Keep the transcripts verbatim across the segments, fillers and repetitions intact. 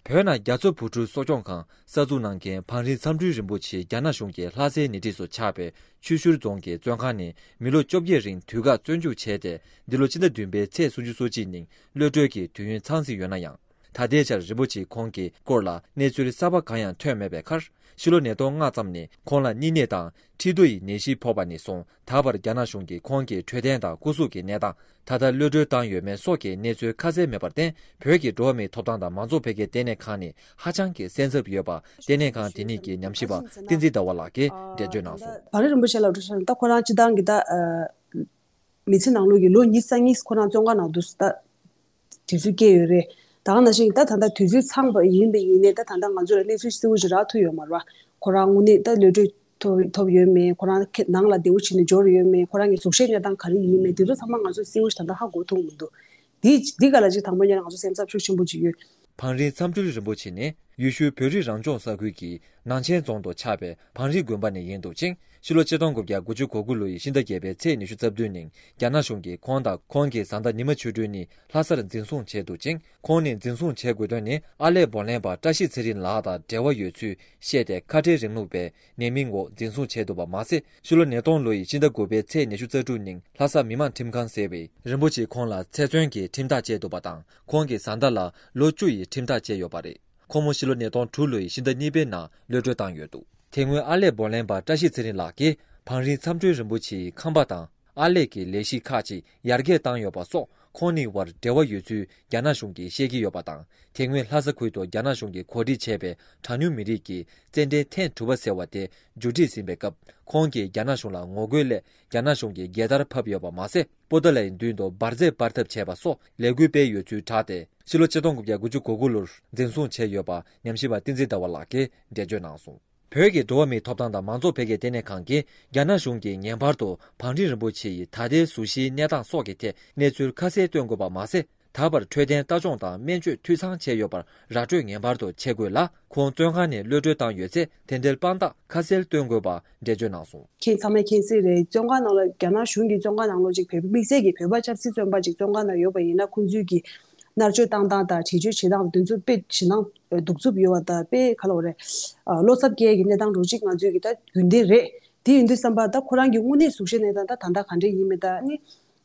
བོད་ནང་རྒྱ་མཚོ་བོད་ཕྲུག་གསོ་སྐྱོང་ཁང་གསར་འཛུགས་གནང་མཁན་བང་རིམ་མཚམས་སྤྲུལ་རིན་པོ་ཆེ་རྒྱ་ནག་གཞུང་གིས་ལྷ་སའི་ཉེ་འཁྲིས་སུ་ཆགས་པའི་ཆུ་ཤུར་རྫོང་གི་བཙོན་ཁང་ནས་མི་ལོ་བཅོ་བརྒྱད་རིང་དུས་བཀག་བཙོན་འཇུག་བྱས་ཏེ། འདི་ལོ་ཕྱི་ཟླ་བདུན་པའི་ཚེས་སུམ་ཅུ་སོ་གཅིག་ཉིན་གློད་གྲོལ་གྱི་དུས་ཡུན་ཚང་ཟིན་ཡོད་ན་ཡང་། ད་ལྟའི་ཆར་རིན་པོ་ཆེས་ཁོང་གི་སྐོར་ལ་གནས་ཚུལ་གསར་པ་གང་ཡང་ཐོན་མེད་པའི་ཁར། ཕྱི་ལོ་ཉིས་སྟོང་ལྔ་ཙམ་ནས་ཁོང་ལ་གཉིད་ནད་དང་མཁྲིས་རྡོ་ཡི་ནད་གཞི་ཕོག་པ་ནས་བཟུང་། ད་བར་རྒྱ་ནག་གཞུང་གིས་ཁོང་གི་འཕྲོད་བསྟེན་དང་སྐུ་གཟུགས་ཀྱི་གནས་སྟངས། ད་ལྟ་གློད་གྲོལ་བཏང་ཡོད་མེད་སོགས་ཀྱི་གནས་ཚུལ་ཁ་གསལ་མེད་པར་བརྟེན། བོད་ཀྱི་འགྲོ་བ་མིའི་ཐོབ་ཐང་དང་མང་གཙོ་འཕེལ་རྒྱས་ལྟེ་གནས་ཁང་ནས་ཧ་ཅང་གི་གསན་ཚབ་ཡོད་པ། ལྟེ་གནས་ཁང་དེ་ཉིད་ཀྱི་ཉམས་ཞིབ་པ་བསྟན་འཛིན་ཟླ་བ་ལགས་ཀྱིས་འགྲེལ་བརྗོད་གནང་སོང་། བང་རིམ་རིན་པོ་ཆེ་ལགས་འགྲོ་ཤག་ད་ཁོ་རང་སྤྱི་བཏང་གི་ད་མི་ཚེ་ནང་ལོགས་ཀྱི་ལོ་ཉི་ཤུ་རྩ་གཉིས་ཁོ་རང་བཙོན་ཁང་ནང་དུ་ད་དུས་ཚོད་བསྐྱལ་ཡོད་རེད། ད་ག་ནང་བཞིན་ད་ད་ལྟ་དུས་ཚོད་ཚང་པ་ཡིན་པ་ཡིན་ནའི་ད་ད་ལྟ་ང་ཚོ་ལ་གནས་ཚུལ་གསལ་པོ་ཞིག་རག་ཐུབ་ཡོད་མ་རེད་བ། ཁོ་རང་དངོས་གནས་ད་གློད་གྲོལ་ཐོབ་ཐོབ་ཡོད་མེད། ཁོ་རང་ཁེ་ནང་ལ་བདེ་པོ་བྱས་ནས་འབྱོར་ཡོད་མེད། ཁོ་རང་གི་གཟུགས་བྱད་གནས་སྟངས་ག་རེ་ཡིན་མེད། དེ་ཚོ་ཚང་མ་ང་ཚོ་གསལ་པོ་ཞིག་ད་ལྟ་ཧ་གོ་ཐུབ་མི་འདུག་འདི་འདི་ག་ལ་ཅིག་དང་པོ་ཉིད་ལ་ང་ཚོ་སེམས་འཚབ་ཤུགས་ཆེན་པོ་ཅིག་ཡོད། བང་རིམ་མཚམས་སྤྲུལ་རིན་པོ་ཆེ་ནི་ཡུལ་ཤུལ་བོད་རིགས་རང་སྐྱོང་ས་ཁུལ་གྱི་ནང་ཆེན་རྫོང་དུ་ཆགས་པའི་བང་རིམ་དགོན་པ་ནས་ཡིན་འདུག་ཅིང་། ཕྱི་ལོ་ཆིག་སྟོང་དགུ་བརྒྱ་དགུ་བཅུ་གོ་དགུ་ལོ་ཡི་ཕྱི་ཟླ་བརྒྱད་པའི་ཚེས་ཉི་ཤུ་རྩ་བདུན་ཉིན་རྒྱ་ནག་གཞུང་གིས་ཁོང་དང་ཁོང་གི་བཟའ་ཟླ་ཉི་མ་ཆོས་སྒྲོན་གཉིས་ལྷ་སར་འཛིན་བཟུང་བྱས་འདུག་ཅིང་། ཁོང་ནི་འཛིན་བཟུང་བྱེད་དགོས་དོན་ནི་ཨར་ལས་འབོར་ལེན་པ་བཀྲ་ཤིས་ཚེ་རིང་ལགས་དང་འབྲེལ་བ་ཡོད་ཚུལ་བཤད་དེ། ཁ་བྲལ་རིང་ལུགས་པའི་ཉེས་མིང་འོག་འཛིན་བཟུང་བྱས་འདུག་པ་མ་ཟད། ཕྱི་ལོ་ཉིས་སྟོང་ལོ་ཡི་ཕྱི་ཟླ་དགུ་པའི་ཚེས་ཉི་ཤུ་རྩ་དྲུག་ཉིན་ལྷ་ས་མི་དམངས་ཁྲིམས་ཁང་ཟེར་བས་རིན་པོ་ཆེ་ཁོང་ལ་ཚེ་བཙོན་གྱི་ཁྲིམས་ཐག་བཅད་འདུག་པ་དང་། ཁོང་གི་བཟའ་ཟླ་ལ་ལོ་བཅུ་ཡི་ཁྲིམས་ཐག་བཅད་ཡོད་པ་རེད། ཁོང་མོ་ཕྱི་ལོ་ཉིས་སྟོང་དྲུག་ལོ་ཡི་ཕྱི་ཟླ་གཉིས་པའི་ནང་གློད་གྲོལ་བཏང་ཡོད་འདུག་དེ་སྔོན་ཨར་ལས་འབོར་ལེན་པ་བཀྲ་ཤིས་ཚེ་རིང་ལགས་ཀྱིས་བང་རིམ་མཚམས་སྤྲུལ་རིན་པོ་ཆེའི་ཁང་པ་དང་ཨར་ལས་ཀྱི་ལས་གཞི་ཁག་ཅིག་ཡར་རྒྱས་བཏང་ཡོད་པ་སོགས། ཁོང་གཉིས་བར་འབྲེལ་བ་ཡོད་ཚུལ་རྒྱ་ནག་གཞུང་གིས་བཤད་ཀྱི་ཡོད་པ་དང་། དེ་སྔོན་ལྷ་ས་ཁུལ་དུ་རྒྱ་ནག་གཞུང་གིས་གོ་སྒྲིག་བྱས་པའི་གྲངས་ཉུང་མི་རིགས་ཀྱི་རྩེད་འགྲན་ཐེངས་དྲུག་པ་ཟེར་བ་དེ་མཇུག་སྒྲིལ་ཟིན་པའི་སྐབས། ཁོང་གིས་རྒྱ་ནག་གཞུང་ལ་ངོ་རྒོལ་སླད་རྒྱ་ནག་གཞུང་གི་རྒྱལ་དར་ཕབ་ཡོད་པ་མ་ཟད། པོ་ཏཱ་ལའི་མདུན་དུ་འབར་རྫས་སྤར་ཐབས་བྱས་པ་སོགས་ལས་འགུལ་སྤེལ་ཡོད་ཚུལ་བསྒྲགས་ཏེ། ཕྱི་ལོ་ཆིག་སྟོང་དགུ་བརྒྱ་དགུ་བཅུ་གོ་དགུ་ལོར་འཛིན་བཟུང་བྱས་ཡོད་པ་ཉམས་ཞིབ་པ་བསྟན་འཛིན་ཟླ་བ་ལགས་ཀྱིས་འགྲེལ་བརྗོད་གནང་སོང་། བོད་ཀྱི་འགྲོ་བ་མིའི་ཐོབ་ཐང་དང་མང་གཙོ་འཕེལ་རྒྱས་ལྟེ་གནས་ཁང་གིས་རྒྱ་ནག་གཞུང་གིས་ངེས་པར་དུ་བང་རིམ་རིན་པོ་ཆེ་ཡི་ད་ལྟའི་གཟུགས་གཞིའི་གནས་སྟངས་སོགས་ཀྱི་ཐད་གནས་ཚུལ་ཁ་གསལ་སྟོན་དགོས་པ་མ་ཟད། ད་བར་འཕྲོད་བསྟེན་ལྟ་སྐྱོང་དང་སྨན་བཅོས་འཐུས་ཚང་བྱས་ཡོད་པར་ར་སྤྲོད་ངེས་པར་དུ་བྱེད་དགོས་ལ། ཁོང་བཙོན་ཁང་ནས་གློད་གྲོལ་བཏང་ཡོད་ཚེ་དེ་འབྲེལ་དཔང་རྟགས་ཁ་གསལ་སྟོན་དགོས་པ་འགྲེལ་བརྗོད་གནང་སོང་། ཁྱེད་ཚང་མས་མཁྱེན་གསལ་རེད། བཙོན་ཁང་ནང་ལ་རྒྱ་ནག་གཞུང་གི་བཙོན་ཁང་ནང་ལོགས་ཅིག་བོད་དམིགས་བསལ་གྱི་བོད་པ་ཆབ་སྲིད་བཙོན་པ་ཅིག་བཙོན་ཁང་ནང་ཡོད་པ་ཡིན་ན། ཁོང་ཚོའི་གི་མནར་གཅོད་བཏང་སྟངས་དང་བྲེལ་བཅོས་བྱེད་སྟངས་དེ་ཚོ་དཔེ་ཞེད་སྣང་གདུག་རྩུབ་ཡོད་པ་དང་། དཔེ་ག་ལ་བ་རེད། བློ་འཚབ་སྐྱེ་ཡས་ཀྱི་གནས་སྟངས་འདྲ་ཅིག་ང་ཚོའི་གི་ད་རྒྱུན་ལྡན་རེད། དེ་ཡིན་དུས་ཙམ་པ་ད་ཁོ་རང་གི་དངོས་གནས་གཟུགས་གཞིའི་གནས་སྟངས་ད་ད་ལྟ་ག་འདྲ་ཡིན་མིན་ད་ནི།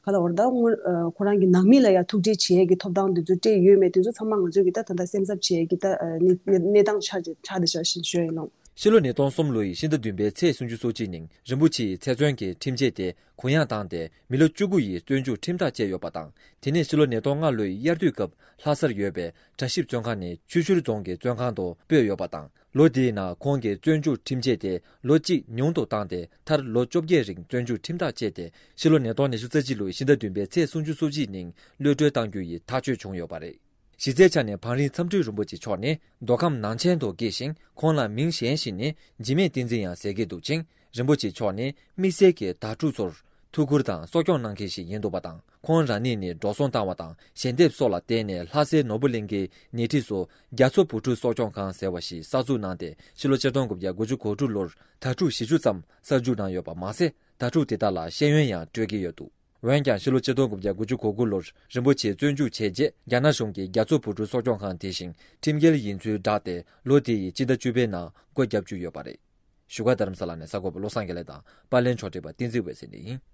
ག་ལ་བར་ད་སྔོན་ཁོ་རང་གི་ནང་མི་ལ་ཡང་ཐུག་འཕྲད་བྱེད་ཡས་ཀྱི་ཐོབ་ཐང་དེ་ཚོ་སྤྲད་ཡོད་མེད་དེ་ཚོ་ཚང་མ་ང་ཚོས་ཀྱི་ད་ད་ལྟ་སེམས་འཚབ་བྱེད་ཡས་ཀྱི་ད་གནས་གནས་གནས་སྟངས་ཆགས་ཆགས་བསྡད་ཤག་ཞེས་ཞུ་ཡ་ཡིན་ལགས། ཕྱི་ལོ་ཉིས་སྟོང་གསུམ་ལོ་ཡི་ཕྱི་ཟླ་བདུན་པའི་ཚེས་སུམ་ཅུ་སོ་གཅིག་ཉིན་རིན་པོ་ཆེའི་ཚེ་བཙོན་གྱི་ཁྲིམས་ཆད་དེ་གུ་ཡངས་བཏང་སྟེ་མི་ལོ་བཅུ་དགུ་ཡི་བཙོན་འཇུག་ཁྲིམས་ཐག་བཅད་ཡོད་པ་དང་། དེ་ནས་ཕྱི་ལོ་ཉིས་སྟོང་ལྔ་ལོ་ཡི་དབྱར་དུས་སྐབས་ལྷ་སར་ཡོད་པའི་གྲྭ་ཞིབ་བཙོན་ཁང་ནས་ཆུ་ཤུར་རྫོང་གི་བཙོན་ཁང་དུ་སྤོས་ཡོད་པ་དང་། ལོ་དེའི་ནང་ཁོང་གི་བཙོན་འཇུག་ཁྲིམས་ཆད་དེ་ལོ་གཅིག་ཉུང་དུ་བཏང་སྟེ། མཐར་ལོ་བཅོ་བརྒྱད་རིང་བཙོན་འཇུག་ཁྲིམས་ཐག་བཅད་དེ། ཕྱི་ལོ་ཉིས་སྟོང་ཉི་ཤུ་རྩ་གཅིག་ལོའི་ཕྱི་ཟླ་བདུན་པའི་ཚེས་སུམ་ཅུ་སོ་གཅིག་ཉིན་གློད་གྲོལ་གཏང་རྒྱུ་ཡི་ཐག་གཅོད་བྱུང་ཡོད་པ་རེད། གཞི་རྩའི་ཆ་ནས་བང་རིམ་མཚམས་སྤྲུལ་རིན་པོ་ཆེ་མཆོག་ནི་མདོ་ཁམས་ནང་ཆེན་དུ་སྐྱེས་ཤིང་། ཁོང་ལ་མིང་གཞན་ཞིག་ནི་འཇིགས་མེད་བསྟན་འཛིན་ཡང་ཟེར་གྱི་འདུག་ཅིང་། རིན་པོ་ཆེ་མཆོག་ནི་དམིགས་བསལ་གྱི་དྭ་ཕྲུག་ཚོར་ཐུགས་ཁུར་དང་གསོ་སྐྱོང་གནང་མཁན་ཞིག་ཡིན་འདུག་པ་དང་། ཁོང་རང་ཉིད་ནི་འགྲོ་སོང་བཏང་བ་དང་ཞལ་འདེབས་སོགས་ལ་བརྟེན་ནས་ལྷ་སའི་ནོར་བུ་གླིང་གའི་ཉེ་འཁྲིས་སུ་རྒྱ་མཚོ་བོད་ཕྲུག་གསོ་སྐྱོང་ཁང་ཟེར་བ་ཞིག་གསར་འཛུགས་གནང་སྟེ། ཕྱི་ལོ་ཆིག་སྟོང་དགུ་བརྒྱ་དགུ་བཅུ་གོ་དྲུག་ལོར་དྭ་ཕྲུག་བཞི་བཅུ་ཙམ་གསར་འཇུག་གནང་ཡོད་པ་མ་ཟད། དྭ་ཕྲུག་དེ་དག་ལ་ཤེས་ཡོན་ཡང་སྤྲོད་ཀྱི་ཡོད་འདུག་འོན་ཀྱང་ཕྱི་ལོ་ཆིག་སྟོང་དགུ་བརྒྱ་དགུ་བཅུ་གོ་དགུ་ལོར་རིན་པོ་ཆེ་བཙོན་འཇུག་བྱས་རྗེས། རྒྱ་ནག་གཞུང་གིས་རྒྱ་མཚོ་བོད་ཕྲུག་གསོ་སྐྱོང་ཁང་དེ་བཞིན་ཁྲིམས་འགལ་ཡིན་ཚུལ་བསྒྲགས་ཏེ། ལོ་དེ་ཡི་སྤྱི་ཟླ་བཅུ་པའི་ནང་སྒོ་བརྒྱབ་བཅུག་ཡོད་པ་རེད། བཞུགས་སྒར་རྡ་རམ་ས་ལ་ནས་གསར་འགོད་པ་བློ་བཟང་དགེ་ལེགས་དང་པར་ལེན་ཕྱོགས་སྒྲིག་པ་བསྟན་འཛིན་འོད་ཟེར་ཡིན།